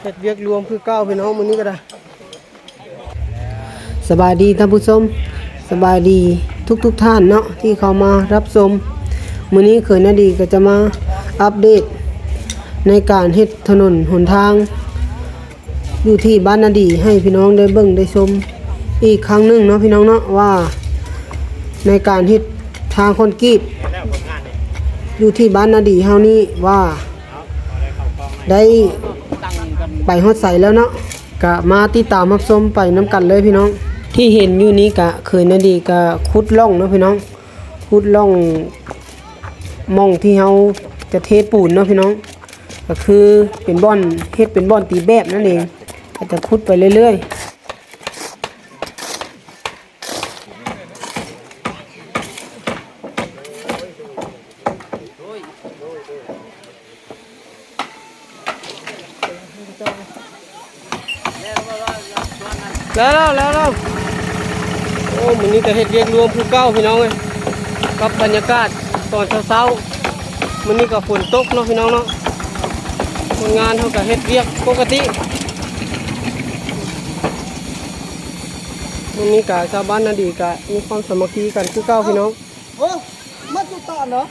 ເຮັດວຽກລວມຄືເກົ່າພີ່ນ້ອງ ມື້ນີ້ກໍໄດ້. ສະບາຍດີທ່ານຜູ້ຊົມ ສະບາຍດີທຸກໆທ່ານເນາະ ທີ່ເຂົ້າມາຮັບຊົມ. ມື້ນີ້ເຂີຍນາດີກໍຈະມາອັບເດດໃນການເຮັດຖະໜົນຫົນທາງ ຢູ່ທີ່ບ້ານນາດີ ໃຫ້ພີ່ນ້ອງໄດ້ເບິ່ງໄດ້ຊົມອີກຄັ້ງໜຶ່ງເນາະ ພີ່ນ້ອງເນາະ ວ່າໃນການເຮັດທາງຄອນກຣີດຢູ່ທີ່ບ້ານນາດີເຮົານີ້ ວ່າໄດ້ໄປຮອດໃສແລ້ວເນາະ. ກະມາຕິດຕາມຮັບຊົມໄປນຳກັນເລີຍພີ່ນ້ອງ. ທີ່ເຫັນຢູ່ນີ້ກະເຂີຍນາດີກະຂຸດຮ່ອງເນາະພີ່ນ້ອງ ຂຸດຮ່ອງ ໝ່ອງທີ່ເຮົາຈະເທປູນເນາະພີ່ນ້ອງ ກໍຄືເປັນບ່ອນ ເຮັດເປັນບ່ອນຕີແບບນັ້ນເອງ ກໍຈະຂຸດໄປເລື້ອຍໆ. ແລ້ວ ແລ້ວ ແລ້ວ ໂອ້ ມື້ນີ້ກໍເຮັດວຽກລວມຄືເກົ່າພີ່ນ້ອງເອີຍ ກັບບັນຍາກາດຕອນເຊົ້າໆ. ມື້ນີ້ກໍຝົນຕົກເນາະພີ່ນ້ອງເນາະ ຄົນງານເຮົາກໍເຮັດວຽກປົກກະຕິ. ມື້ນີ້ກໍຊາວບ້ານນາດີກໍມີຄວາມສາມັກຄີກັນຄືເກົ່າພີ່ນ້ອງ. ໂອ້ ມາຈຸດຕານເນາະ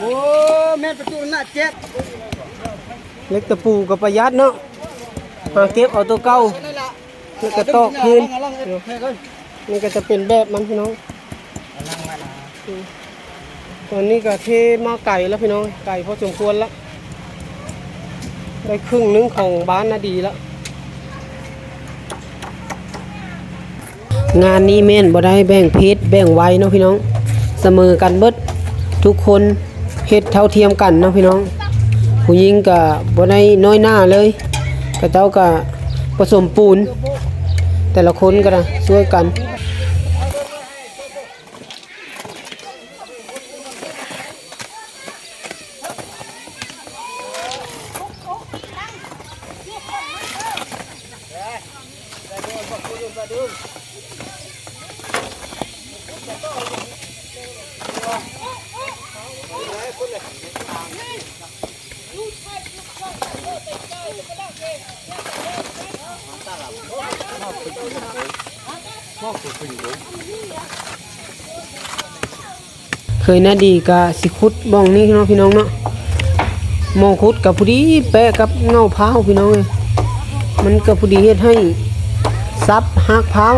ໂອ້ ແມ່ນປະຕູໜ້າເຈັບ. ເຫຼັກຕະປູກໍປະຢັດເນາະ ຫາເກັບເອົາຕົວເກົ່າ ແລ້ວກໍຕອກຄືນ. ນີ້ກໍຈະເປັນແບບມັນພີ່ນ້ອງ. ຕອນນີ້ກໍເທມາໄກແລ້ວພີ່ນ້ອງ ໄກພໍສົມຄວນລະ ໄດ້ເຄິ່ງໜຶ່ງຂອງບ້ານນາດີລະ. ງານນີ້ແມ່ນບໍ່ໄດ້ແບ່ງເພດແບ່ງໄວເນາະພີ່ນ້ອງ ສະເໝີກັນເບິດ ທຸກຄົນເຮັດເທົ່າທຽມກັນເນາະພີ່ນ້ອງ. ຜູ້ຍິງກໍບໍ່ໄດ້ນ້ອຍໜ້າເລີຍ ເຂົາເຈົ້າກໍປະສົມປູນ ແຕ່ລະຄົນກໍໄດ້ຊ່ວຍກັນ. ເຂີຍນາດີກະຊິຂຸດໝ່ອງນີ້ເນາະພີ່ນ້ອງເນາະ ໝ່ອງຂຸດກະພໍດີແປະກັບເຫງົ້າພ້າວພີ່ນ້ອງເອີຍ ມັນກະພໍດີເຮັດໃຫ້ສັບຮາກພ້າວ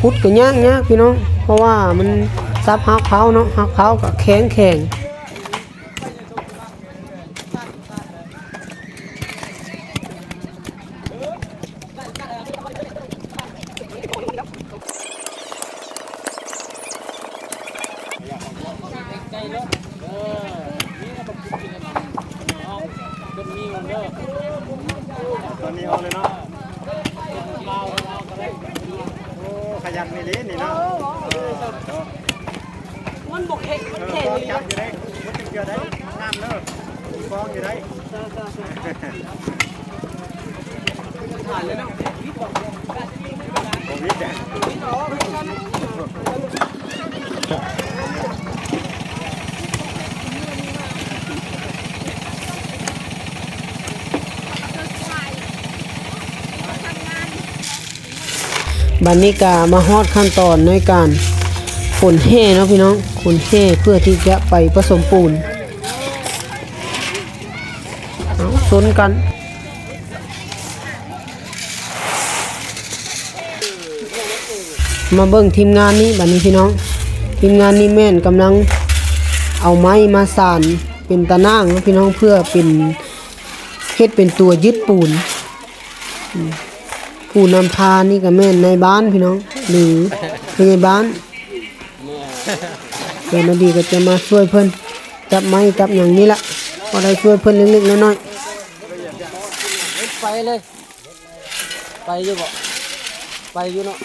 ຂຸດກະຍາກໆພີ່ນ້ອງ ເພາະວ່າມັນສັບຮາກພ້າວເນາະ ຮາກພ້າວກະແຂງໆ. ຕອນນີ້ອອກເລີຍເນາະ ໂອ້ ຂະຫຍັນອີ່ຫຼີນີ້ເນາະ. ມັນບໍ່ແຂງ ມັນແຂງອີ່ຫຼີ ຈັບຢູ່ເດ້ ມັນເກືອໄດ້ ງາມເດີ ມີຟອງຢູ່ໄດ້. ບັດນີ້ກະມາຮອດຂັ້ນຕອນໃນການຂົນແຮ່ເນາະພີ່ນ້ອງ ຂົນແຮ່ເພື່ອທີ່ຈະໄປປະສົມປູນ. ເອົາ ຊົນກັນ ມາເບິ່ງທີມງານນີ້ບັດນີ້ພີ່ນ້ອງ ທີມງານນີ້ແມ່ນກຳລັງເອົາໄມ້ມາສານເປັນຕາໜ່າງເນາະພີ່ນ້ອງ ເພື່ອເປັນ ເຮັດເປັນຕົວຍຶດປູນ. ຜູ້ນຳພານີ້ກໍແມ່ນນາຍບ້ານພີ່ນ້ອງ ຫຼື ຜູ້ໃຫຍ່ບ້ານ. ເອີ ນາດີກໍຈະມາຊ່ວຍເພິ່ນຈັບໄມ້ຈັບຫຍັງນີ້ລະ ພໍໄດ້ຊ່ວຍເພິ່ນເລັກໆນ້ອຍໆ. ໄປເລີຍ ໄປຢູ່ບໍ່? ໄປຢູ່ເນາະ.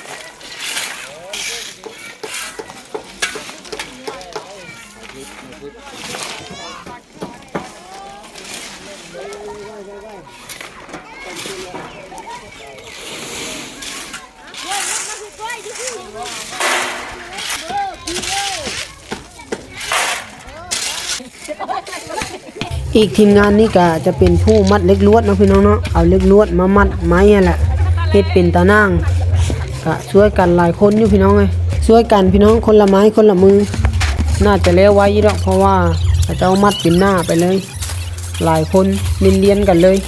ເ ອີກທີມງານນີ້ກະຈະເປັນຜູ້ມັດເຫຼັກລວດເນາະພີ່ນ້ອງເນາະ, ເອົາເຫຼັກລວດມາມັດໄມ້ຫັ້ນແຫຼະ ເຮັດເປັນຕາໜ່າງ. ກະຊ່ວຍກັນຫຼາຍຄົນຢູ່ພີ່ນ້ອງເອີຍ, ຊ່ວຍກັນພີ່ນ້ອງ ຄົນລະໄມ້ຄົນລະມື. ໜ້າຈະແລ້ວໄວຢູ່ດອກ ເພາະວ່າເຂົາເຈົ້າມັດເປັນໜ້າໄປເລີຍ, ຫຼາຍຄົນລຽນໆກັນເລີຍ.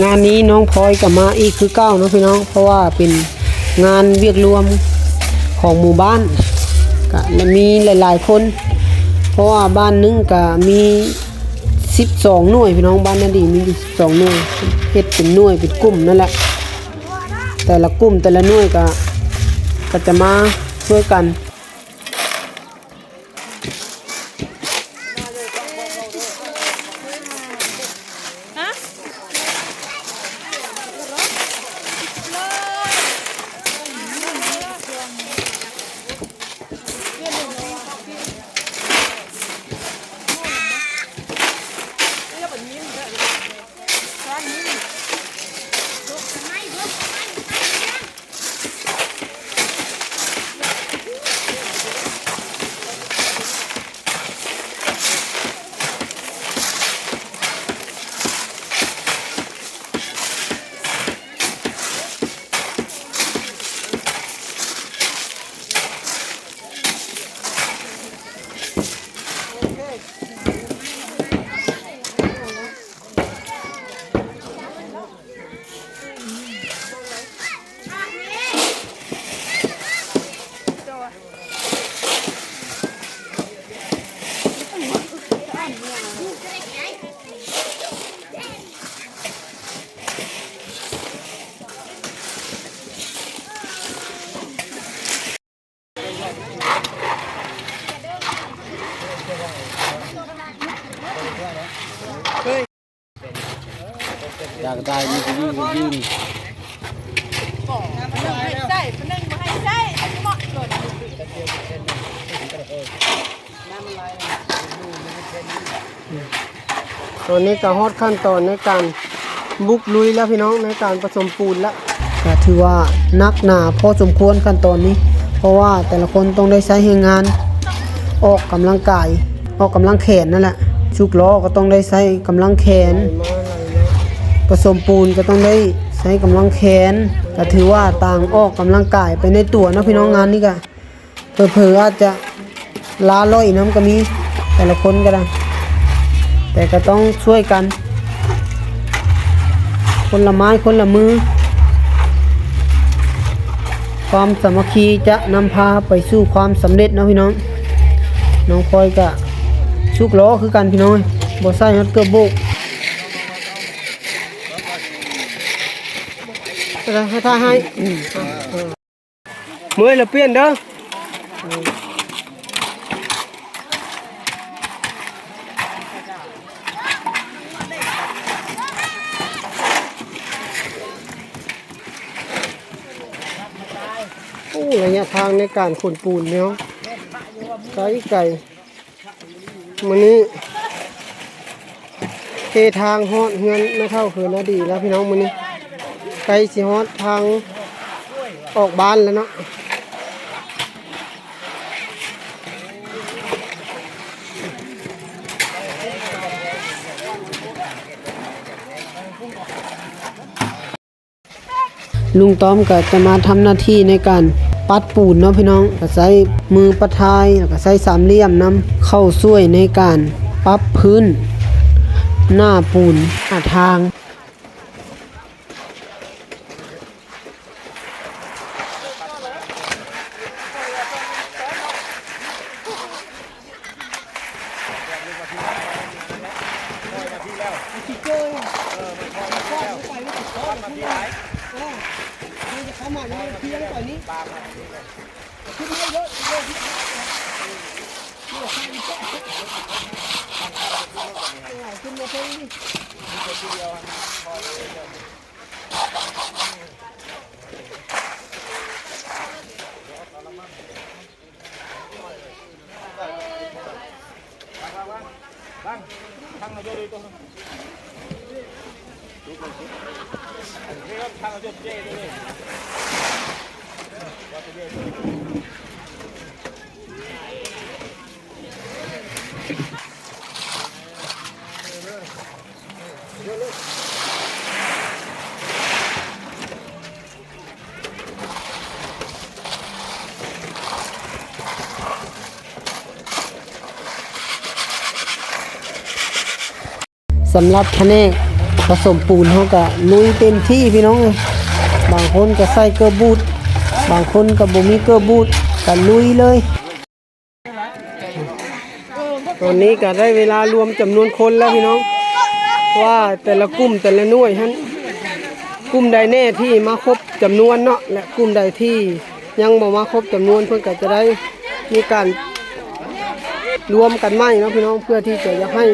ງານນີ້ນ້ອງພອຍກໍມາອີກຄືເກົ່າເນາະພີ່ນ້ອງ, ເພາະວ່າເປັນງານວຽກລວມຂອງໝູ່ບ້ານ ກະມີຫຼາຍໆຄົນ, ເພາະວ່າບ້ານໜຶ່ງກະມີສິບສອງໜ່ວຍພີ່ນ້ອງ, ບ້ານນາດີມີຢູ່ສິບສອງໜ່ວຍ, ເຮັດເປັນໜ່ວຍເປັນກຸ່ມນັ້ນແຫຼະ. ແຕ່ລະກຸ່ມແຕ່ລະໜ່ວຍກະ ກະຈະມາຊ່ວຍກັນ. ຢາກໄດ້ມີຜູ້ຍິງກໍຍິງ. ຕອນນີ້ກໍຮອດຂັ້ນຕອນໃນການບຸກລຸຍແລ້ວພີ່ນ້ອງ, ໃນການປະສົມປູນແລ້ວ. ກໍຖືວ່າໜັກໜາພໍສົມຄວນຂັ້ນຕອນນີ້, ເພາະວ່າແຕ່ລະຄົນຕ້ອງໄດ້ໃຊ້ແຮງງານອອກກຳລັງກາຍ, ອອກກຳລັງແຂນນັ້ນແຫຼະ. ສຸກລໍ້ກໍຕ້ອງໄດ້ໃຊ້ກຳລັງແຂນ, ປະສົມປູນກໍຕ້ອງໄດ້ໃຊ້ກຳລັງແຂນ, ກໍຖືວ່າຕ່າງອອກກຳລັງກາຍໄປໃນຕົວເນາະພີ່ນ້ອງ. ງານນີ້ກໍ ເຜີໆອາດຈະລ້າຫຼອຍນຳກໍມີ, ແຕ່ລະຄົນກໍໄດ້, ແຕ່ກໍຕ້ອງຊ່ວຍກັນ ຄົນລະໄມ້ຄົນລະມື. ຄວາມສາມັກຄີຈະນຳພາໄປສູ່ຄວາມສຳເລັດເນາະພີ່ນ້ອງ. ນ້ອງພອຍກໍສຸກລໍ້ຄືກັນພີ່ນ້ອງ, ບໍ່ໃສ່ຮອດເກີບໂບກ. ໃຫ້ທ່າໃຫ້. ເມື່ອຍລະປ່ຽນເດີ. ໂອ້ ໄລຍະທາງໃນການຂົນປູນເນາະ ໄກໆ. ມື້ນີ້ເທທາງຮອດເຮືອນແມ່ເຖົ້າເຂີນາດີແລ້ວພີ່ນ້ອງ. ມື້ນີ້ໃກ້ຊິຮອດທາງອອກບ້ານແລ້ວເນາະ. ລຸງຕ້ອມກໍຈະມາທຳໜ້າທີ່ໃນການປັດປູນເນາະພີ່ນ້ອງ, ກໍໃຊ້ມືປັດຖ່າຍ ແລ້ວກໍໃຊ້ສາມຫຼ່ຽມນຳ ເຂົ້າຊ່ວຍໃນການປັບພື້ນໜ້າປູນໜ້າທາງ. ເອີ ມັນຄອດ ມັນຄອດລົງໄປ ມັນຊິຄອດມາພີ້ຫຼາຍ ເອີ ມັນຈະເຂົ້າມາ สำหรับแผนกผสมปูน เฮาก็ลุยเต็มที่พี่น้องเอ้ย บางคนก็ใส่เกิร์ตบูท บางคนก็บ่มีเกิร์ตบูท ก็ลุยเลย ตอนนี้ก็ได้เวลารวมจำนวนคนแล้วพี่น้อง ว่าแต่ละกลุ่มแต่ละหน่วยหั้น กลุ่มใดแน่ที่มาครบจำนวนเนาะ และกลุ่มใดที่ยังบ่มาครบจำนวน เพิ่นก็จะได้มีการรวมกันใหม่เนาะพี่น้อง เพื่อที่จะอยากให้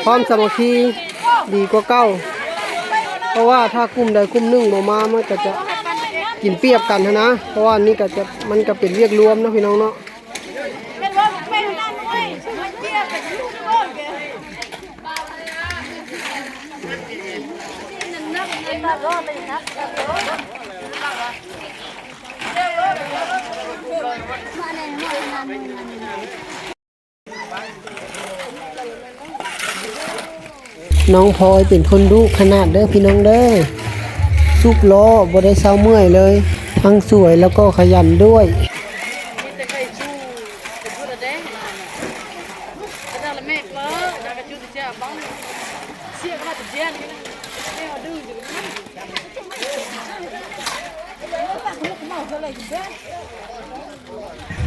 ความสามัคคีดีกว่าเก่า เพราะว่าถ้ากลุ่มใดกลุ่มหนึ่งบ่มา มันก็จะกินเปรียบกันหั้นนะ เพราะว่านี่ก็จะ มันก็เป็นเวียกรวมเนาะพี่น้องเนาะ น้องพลอยเป็นคนดุขนาดเด้อพี่น้องเด้อ สูบล้อบ่ได้เซาเมื่อยเลย ทั้งสวยแล้วก็ขยันด้วย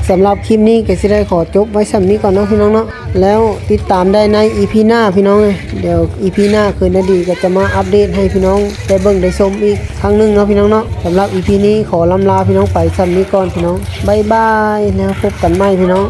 สำหรับคลิปนี้ก็สิได้ขอจบไว้ส่ำนี้ก่อนเนาะพี่น้องเนาะ แล้วติดตามได้ในอีพีหน้าพี่น้องเอ้ย เดี๋ยวอีพีหน้าคืนนาดีก็จะมาอัปเดตให้พี่น้องได้เบิ่งได้ชมอีกครั้งหนึ่งเนาะพี่น้องเนาะ สำหรับอีพีนี้ขอล่ำลาพี่น้องไปส่ำนี้ก่อนพี่น้อง บ๊ายบาย แล้วพบกันใหม่พี่น้อง